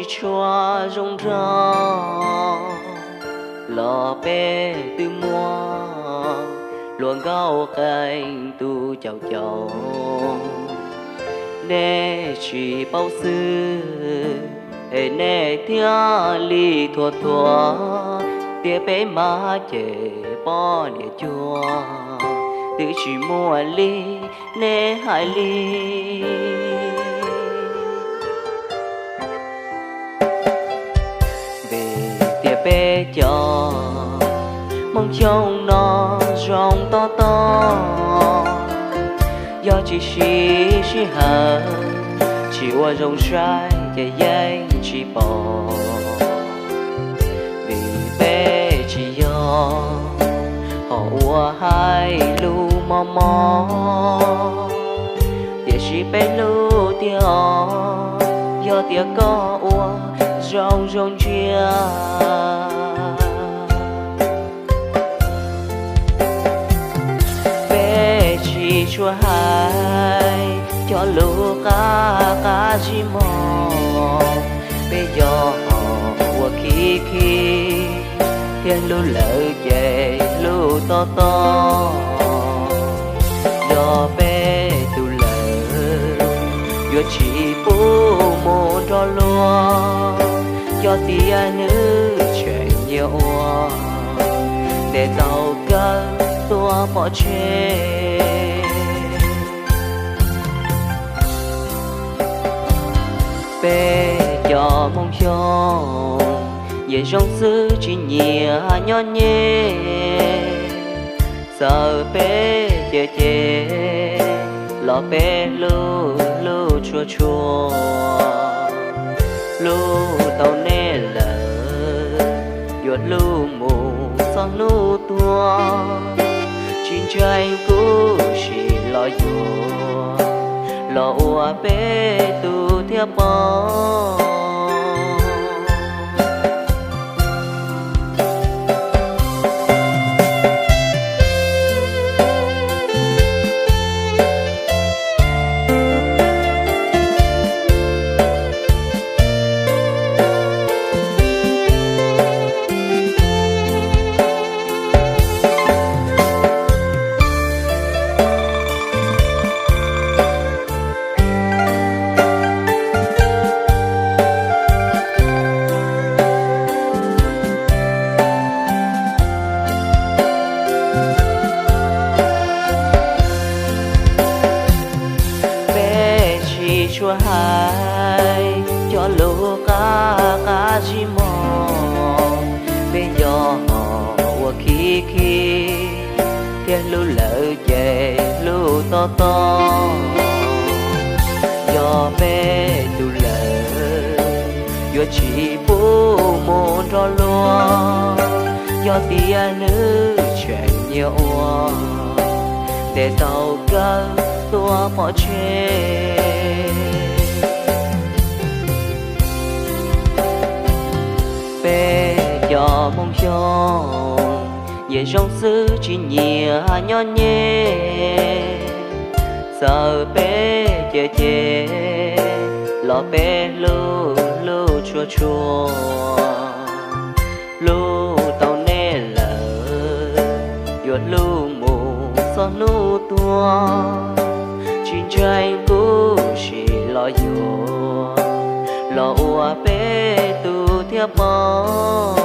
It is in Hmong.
Tshuav zoo nraug los peb twb muaj, hluas nkauj qee tus caum caum. Nej tsis paub xwb es nej thiaj li thuam thuam, tias peb mas ces poj niam cuag twb tsis muaj li nej hais li. Vim tias peb cov Hmoob Xyooj no zoo tob tob, yog tsis siv sij hawm, tsis ua zoo saib ces yeej tsis pom. Vim peb tsis yog hom uas hais lus mos mos, tiam sis peb hlub tiag os, yog tias koj ua zoo zoo ntsia. Peb tsis tshua hais cov lus qab qab zib mog, peb yog hom uas khib khib, thiab hlub lawm ces hlub tob tob. Yog peb tus lawm, yuav tsis pub mus nrog luag, yog tias nws tseem nyiam ua, ntes tau kawg tuaj pov tseg. Peb cov Hmoob Xyooj, nyias zoo xwb tsis nyiam nyob nyem. Txawm peb cem cem los peb hlub hlub tshua tshua, hlub tau nej lawm, yuav hlub mus txog hnub tuag. Tsis ntseeg kuv sim los yuav, los ua peb tus thiaj pom. Peb tsis tshua hais cov lus qab qab zib mog, peb yog hom uas khib khib, thiab hlub lawm ces hlub tob tob. Yog peb tus lawm, yuav tsis pub mus nrog luag, yog tias nws tseem nyiam ua, ntes tau kawg tuaj pov tseg. Peb cov Hmoob Xyooj, nyias zoo xwb tsis nyiam nyob nyem. Txawm peb cem cem los peb hlub hlub tshua tshua, hlub tau nej lawm, yuav hlub mus txog hnub tuag. Tsis ntseeg kuv sim los yuav, los ua peb tus thiaj pom.